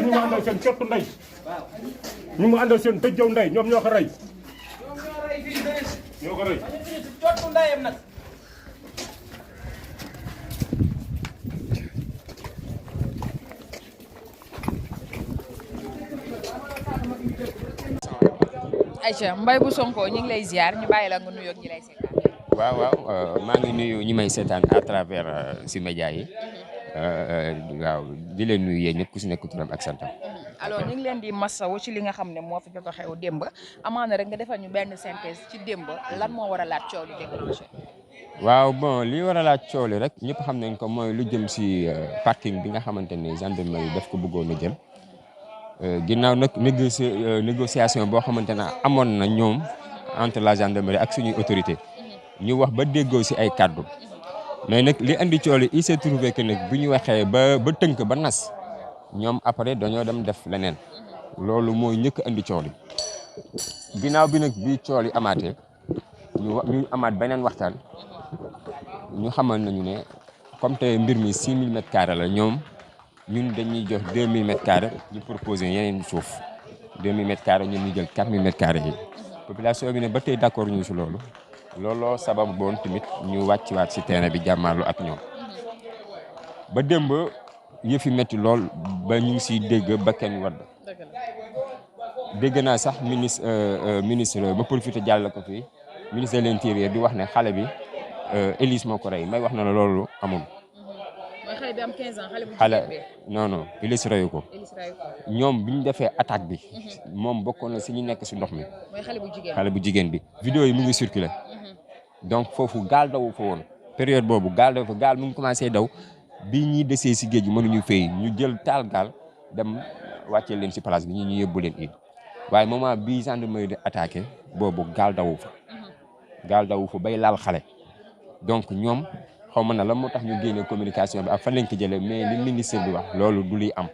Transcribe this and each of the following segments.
ñu mu àndal seen cottu ndey ñu mu àndal seen tëjjëw ndey ñoom ñoo ko rey. ñoo ko rey. cottu ndeyam nag. Aïcha Mbaye bu Sonko ñu ngi lay ziar ñu bàyyi la nga nuyoog ñi lay seetaan. waaw maa ngi nuyu ñi may seetaan à travers si média yi waaw di leen nuyu yéen ñëpp ku si nekk turam ak santam. alors ñu ngi leen di masawu ci li nga xam ne moo fi jot a xew démb amaana rek nga defal ñu benn synthèse ci démb lan moo war a laaj coow li déclenché. waaw bon li war a laaj coow li rek ñëpp xam nañ ko mooy lu jëm si parking bi nga xamante ne gendarmerie daf ko bëggoon a jël ginnaaw nag négociation boo xamante ne amoon na ñoom entre la gendarmerie ak suñuy autorité ñu wax ba déggoo si ay kàddu mais nag li andi coow li il s'est trouvé que nag bu ñu waxee ba tënk ba nas ñoom après dañoo dem def leneen loolu mooy ñëkk andi coow li ginnaaw bi nag bi coow li amaatee ñu amaat beneen waxtaan ñu xamal nañu ne comme te mbir mi 6000 mètres carrés la ñoom ñun dañuy jox 2000 mètres carrés ñu proposé yeneen suuf 2000 mètres carrés ñoom ñu jël 4000 mètres carrés yi population bi ne ba tey d'accord ñu si loolu looloo sabab boon tamit ñu wàcciwaat si terrain bi jàmmaarlu ak ñoom ba démb yëfi métti lool ba ñu ngi siy dégg ba kenn wadd dégg naa sax ministre ba profité jàll ko fi ministre de l'intérieur di wax ne xale bi Élise moo ko rey may wax na la loolu amul. mooy xale bi am 15 ans xale bu jigéen bi non Élise reyu ko. ñoom bi ñu defee attaque bi moom bokkoon na si ñu nekk si ndox mi. mooy xale bu jigéen bi. vidéo yi mu ngi circulé donc foofu gaal dawu fa woon période boobu gaal mu ngi commencé daw bi ñuy desee si géej gi mënuñu fay ñu jël taal gaal dem wàccee leen si place bi ñu yóbbu leen Ile waaye moment bi gendarmerie di attaqué boobu gaal dawu fa bay laal xale donc ñoom xaw ma na la moo tax ñu génne communication bi ak fan lañ ko jëlee mais li ministre bi wax loolu du liy am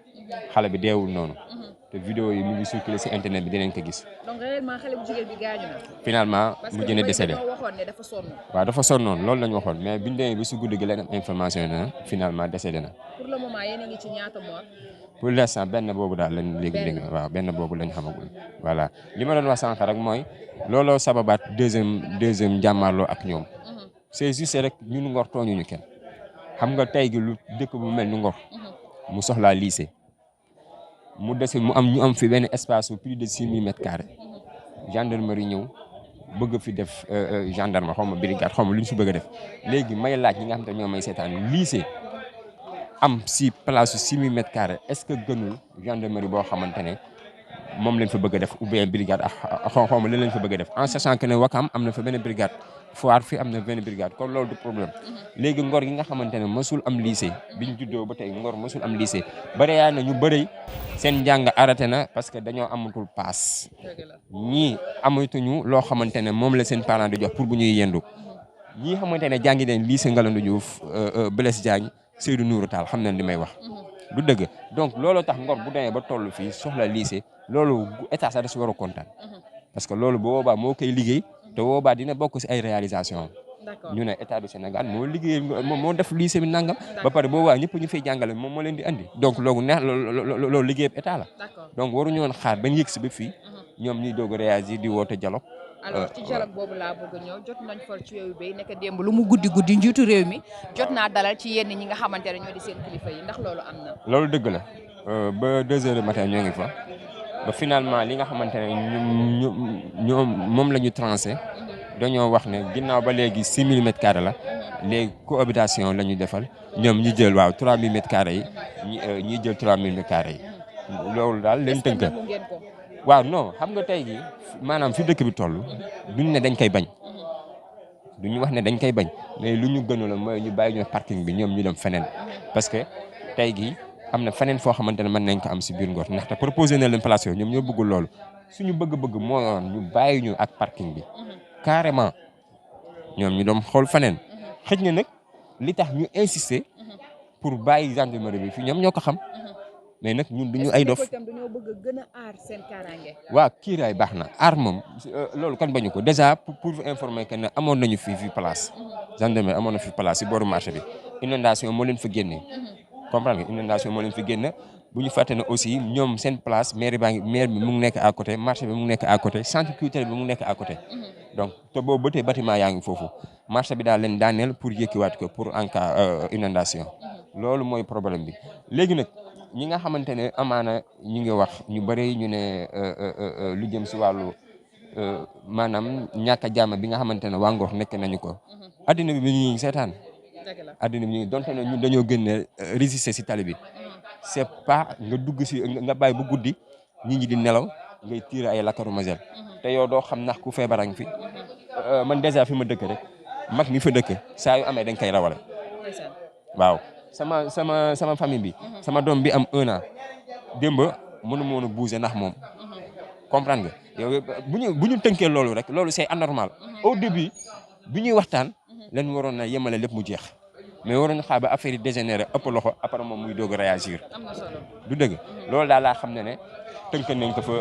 xale bi deewul noonu te vidéo yi mu ngi circulé si internet bi dinañ ko gis. donc réellement xale bu jigéen bi gaañu na. finalement mu jëne décédé parce que waxoon ne dafa sonn. waaw dafa sonnoon loolu la ñu waxoon mais biñ demee ba si guddi gi leen am information yi na finalement décédé na. pour le moment yéen a ngi ci ñaata mort. pour l'instant benn boobu daal lañ léegi waaw benn boobu lañ xamagul voilà li ma doon wax sànq rek mooy looloo sababaat deuxième jàmmaarloo ak ñoom c'est juste rek ñun Ngor tooñuñu kenn xam nga tey gi lu dëkk bu mel ni Ngor mu soxlaa lycée mu dese ñu am fi benn espace plus de 6000 mètres carrés gendarmerie ñëw bëgg fi def gendarme xaw ma brigade xaw ma lu ñu fi bëgg a def léegi may laaj ñi nga xam te ñoo may seetaan lycée am si place su 6000 mètres carrés est-ce que gënul gendarmerie boo xamante ne moom lañ fa bëgg a def ou bien brigade ak xaw ma lan lañ fa bëgg a def en sachant que ne Wakam am na fa benn brigade Foire fi am na benn brigade kon loolu du problème léegi Ngor gi nga xamante ne mësul am lycée biñ juddoo ba tey Ngor mësul am lycée bare yaa na ñu bëri seen njàng arrêté na parce que dañoo amatul paas ñii amatuñu loo xamante ne moom la seen parents di jox pour bu ñuy yendu ñii xamante ne jàngi den lycée Ngalandou Diouf Blaise Diagne Seydou Nourou Tall xam nañ li may wax du dëgg donc looloo tax Ngor bu demee ba toll fii soxla lycée loolu état sax da si war a kontaan parce que loolu boobaa moo koy liggéey te boobaa dina bokk si ay réalisation ñu ne état du Sénégal moo liggéey moo def lycée bi nangam ba pare boobaa ñëpp ñu fay jàngale moom moo leen di andi donc loolu neex loolu liggéey état la donc waruñu woon xaar bañ yëg si ba fii ñoom ñuy doog a réagir di woote dialogue. alors ci dialogue boobu laa bëgg a ñëw jot nañ for ci Weewu Béy nekk démb lu mu guddi njiitu réew mi jot naa dalal ci yenn ñi nga xamante ne ñoo di seen kilifa yi ndax loolu am na. loolu dëgg la ba 2 heures du matin ñoo ngi fa ba finalement li nga xamante ne ñoom moom la ñu tranché dañoo wax ne ginnaaw ba léegi 6000 mètres carrés la léegi cohabitation la ñu defal ñoom ñu jël waaw 3000 mètres carrés yi ñi jël 3000 mètres carrés yi loolu daal leen tënk. waaw non xam nga tey jii maanaam fi dëkk bi toll duñ ne dañ koy bañ duñu wax ne dañ koy bañ mais lu ñu gënu la mooy ñu bàyyi ñu parking bi ñoom ñu dem feneen parce que tey jii am na feneen foo xamante ne mën nañ ko am si biir Ngor ndaxte proposé na leen place yooyu ñoom ñoo bëggul loolu suñu bëgg-bëgg moo yoon ñu bàyyi ñu ak parking bi carrément ñoom ñu doon xool feneen xëj na nag li tax ñu insister pour bàyyi gendarmerie bi fii ñoom ñoo ko xam mais nag ñun duñu ay dof dañoo bëgg a gën a aar seen kaaraange. waaw kiiraay baax na aar moom loolu kan bañu ko déjà pour informer que ne amoon nañu fii place gendarmerie amoon na fi place si booru marché bi inondation moo leen fa génnee comprendre nga inondation moo leen fi génne bu ñu fàtte ne aussi ñoom seen place maire bi mu ngi nekk à côté marché bi mu ngi nekk à côté centre culturel bi mu ngi nekk à côté donc te boobu ba tey bâtiment yaa ngi foofu marché bi daal leen daaneel pour yëkkiwaat ko pour en cas inondation loolu mooy problème bi léegi nag ñi nga xamante ne amaana ñu ngi wax ñu bëri ñu ne lu jëm si wàllu maanaam ñàkk a jàmm bi nga xamante ne waa Ngor nekk nañu ko addina bi ñu ngi seetaan addina bi ñu ngi donte ne ñun dañoo gën a résister si tali bi c'est pas nga dugg si nga bàyyi bu guddi nit ñi di nelaw ngay tirer ay lacrymogène te yow doo xam ndax ku feebarang fi man dèjà fi ma dëkk rek mag mi fa dëkk saa yu amee dañ koy rawale waaw sama famille bi sama doom bi am 1 an démb mënu ma woon a bouger ndax moom comprendre nga yow bu ñu tënkee loolu rek loolu c'est anormal au début bi ñuy waxtaan leen waroon na yemale lépp mu jeex mais waroon xaar ba affaire yi dégénéré ëpp loxo après moom muy doog a réagir du dëgg loolu daal laa xam ne tënk nañ ko fa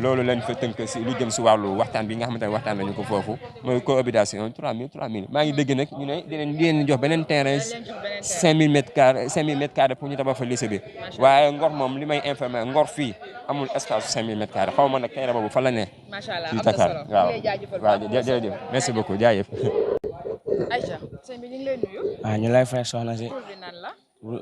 loolu lañ fa tënk si lu jëm si wàllu waxtaan bi nga xamante ne waxtaan nañu ko foofu mooy cohabitation 3000 maa ngi dégg nag ñu ne dinañ jox beneen terrain 5000 mètres carrés pour ñu tabax fa lycée bi waaye Ngor moom li may informé Ngor fii amul espace 5000 mètres carrés xaw ma nag terrain boobu fa la ne. macha allah ci am na Dakar solo waaw waaw jërëjëf merci beaucoup jaajëf. Aïcha sëñ bi ñu ngi lay nuyu. ñu lay fay soxna si. tur bi nan la.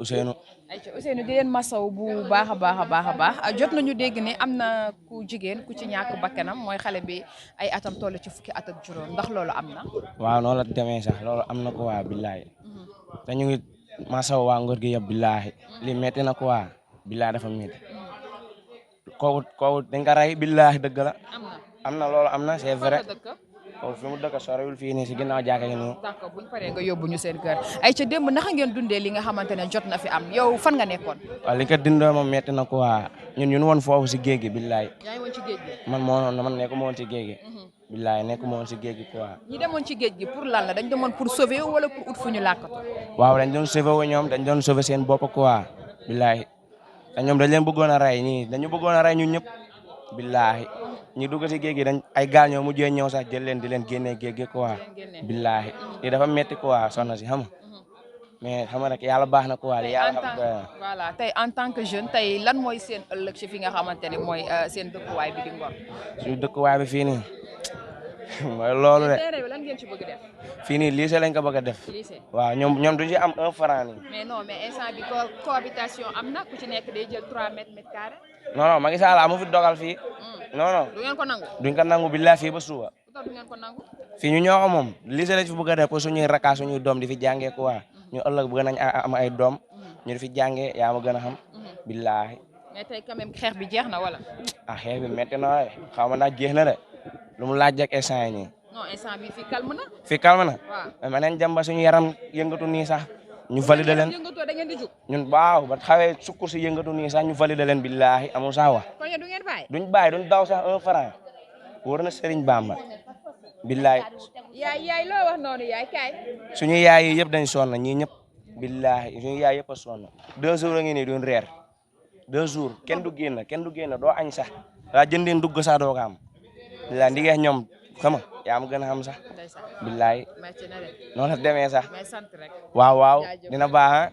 Ousseynou. Aïcha Ousseynou di leen masaw bu baax a baax jot nañu dégg ne am na ku jigéen ku ci ñàkk bakkanam mooy xale bi ay atam toll ci fukki at ak juróom ndax loolu am na. waaw noonu la demee sax loolu am na ko waa billaahi te ñu ngi masaw waa Ngor gi yëpp billaahi li metti na ko waa billaahi dafa metti kooku dañ ko rey billaahi dëgg la am na loolu am na c'est vrai kooku fi mu dëkk sorewul fii nii si ginnaaw jàkka gi nii. d'accord buñ paree nga yóbbu ñu seen kër Aïcha démb naka ngeen dundee li nga xamante ne jot na fi am yow fan nga nekkoon. waaw li ko dindoo moom metti na ko waa ñun woon foofu si géej gi billaahi yaa ngi woon ci géej gi. man nekkuma woon si géej gi billaahi nekkuma woon si géej gi quoi. ñi demoon ci géej gi pour lan la dañ demoon pour sauver wala pour ut fu ñu làkkatu. waaw dañ doon sauver wu ñoom dañ doon sauver seen bopp quoi billaahi te ñoom dañ leen bëggoon a rey nii dañu bëggoon a rey ñun ñëpp billaahi ñi dugg si géej gi dañ ay gaal ñoo mujjee ñëw sax jël leen di leen génnee géej gi quoi billaahi lii dafa metti quoi soxna si xam nga mais xam nga rek yàlla baax na quoi yàlla xam voilà tey en tant que jeune tey lan mooy seen ëllëg ci fi nga xamante ne mooy seen dëkkuwaay bi di Ngor. suñu dëkkuwaay bi fii nii mooy loolu de terrain bi lan ngeen ci bëgg def. fii nii lycée lañ ko bëgg a def waaw ñoom duñu ci am 1 franc nii. mais non mais instant bi cohabitation am na ku ci nekk day jël 3 mètres carrés. non Macky Sall amu fi dogal fii non du ngeen ko nangu. duñ ko nangu billahi fii ba suba. du ngeen ko nangu. fii ñu ñoo ko moom lycée lañ fi bëgg a def pour suñuy rakka suñuy doom di fi jàngee quoi ñu ëllëg bëgg nañ am ay doom ñu di fi jàngee yaa ma gën a xam billahi. mais tey quand même xeex bi jeex na wala. xeex bi metti na de xaw ma ndax jeex na de lu mu laaj rek instant yi nii. non instant bi fii calme na. fii calme na. waaw ma neen jëm ba suñu yaram yëngatu nii sax ñu validé leen yëngatoo da ngeen di jug. ñun baaw ba xawee sukkur si yëngatu nii sax ñu validé leen billahi amul saa wax. kon du ngeen bàyyi. duñ bàyyi duñ daw sax 1 franc wóor na Serigne Bamba billahi. yaay loo wax noonu yaay kaay. suñu yaay yi yëpp dañ sonn ñii ñëpp billahi suñu yaay yëpp a sonn 2 jours a ngi nii duñ reer 2 jours kenn du génn doo añ sax daa jëndeen dugg sax doo ko am billahi ndigee ñoom xam nga yaa ma gën a xam sax billahi noonu la demee sax waaw dina baax